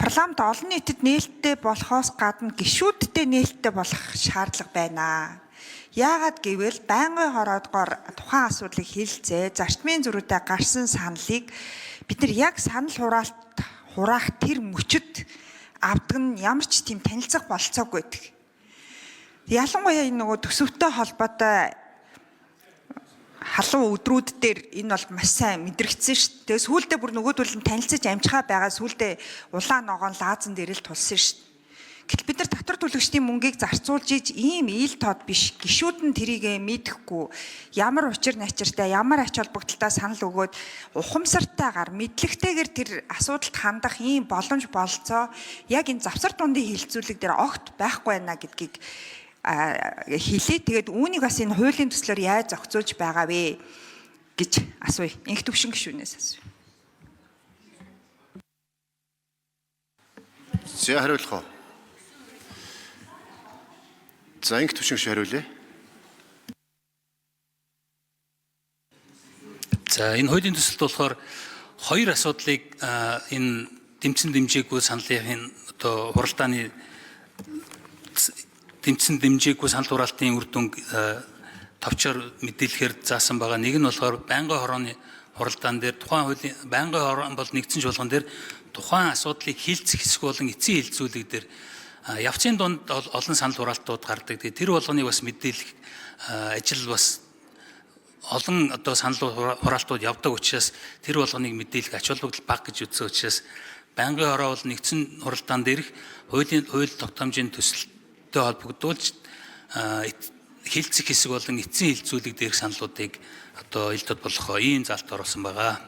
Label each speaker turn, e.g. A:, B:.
A: Парламент олон нийтэд нээлттэй болохоос гадна гишүүдтэй нээлттэй болох шаардлага байна. Яагаад гэвэл байнгын хороодгоор тухайн асуудлыг хилцээ, зарчмын зөрүүтэй гарсан саналыг бид нар яг санал хураалт хураах тэр мөчөд авдаг нь ямар ч тийм танилцах болцоогүй байдаг. Ялангуяа энэ нөгөө төсөвтэй холбоотой халуун өдрүүд дээр энэ бол маш сайн мэдрэгдсэн шүү дээ. Сүүлдээ бүр нөгөөдөл нь танилцаж амжихаа байгаа, сүүлдээ улаан ногоон лаазан дээр л тулсан шүү дээ. Гэтэл бид нар татвар төлөгчдийн мөнгийг зарцуулж иж ийм ил тод биш, гишүүд нь тэрийг мэдэхгүй, ямар учир начиртай, ямар ач холбогдолтой санал өгөөд ухамсартайгаар, мэдлэгтэйгээр тэр асуудалд хандах ийм боломж бололцоо яг энэ завсар дундын хилцүүлэг дээр огт байхгүй байна гэдгийг хэлээ. Тэгээд үүнийг бас энэ хуулийн төслөөр яаж зохицуулж байгаа вэ гэж асууя. Инх төвшин гишүүнээс асууя.
B: За, хариулах уу? За, инх төвшин гишүүн хариулъя.
C: За, энэ хуулийн төсөлд болохоор хоёр асуудлыг энэ дэмцэн дэмжээгүй саналын одоо хуралдааны дэмцэн дэмжээгүй санал хураалтын үр дүнг товчоор мэдээлэхээр заасан байгаа. Нэг нь болохоор байнгын хорооны хуралдаан дээр тухайн хуулийн байнгын хорон бол нэгдсэн чуулган дээр тухайн асуудлыг хилцэх хэсэг болон эцсийн хилцүүлэг дээр явцын дунд олон санал хураалтууд гардаг. Тэгээд тэр болгоныг бас мэдээлэх ажил бас олон одоо санал хураалтууд явдаг учраас тэр болгоныг мэдээлэх ач холбогдол бага гэж үзсэн учраас байнгын хороо бол нэгдсэн хуралдаан дээрх хуулийн хууль тогтоомжийн төсөлтэй холбогдуулж хилцэх хэсэг болон эцсийн хилцүүлэг дээрх саналуудыг одоо ил тод болох ийм залт оруулсан байгаа.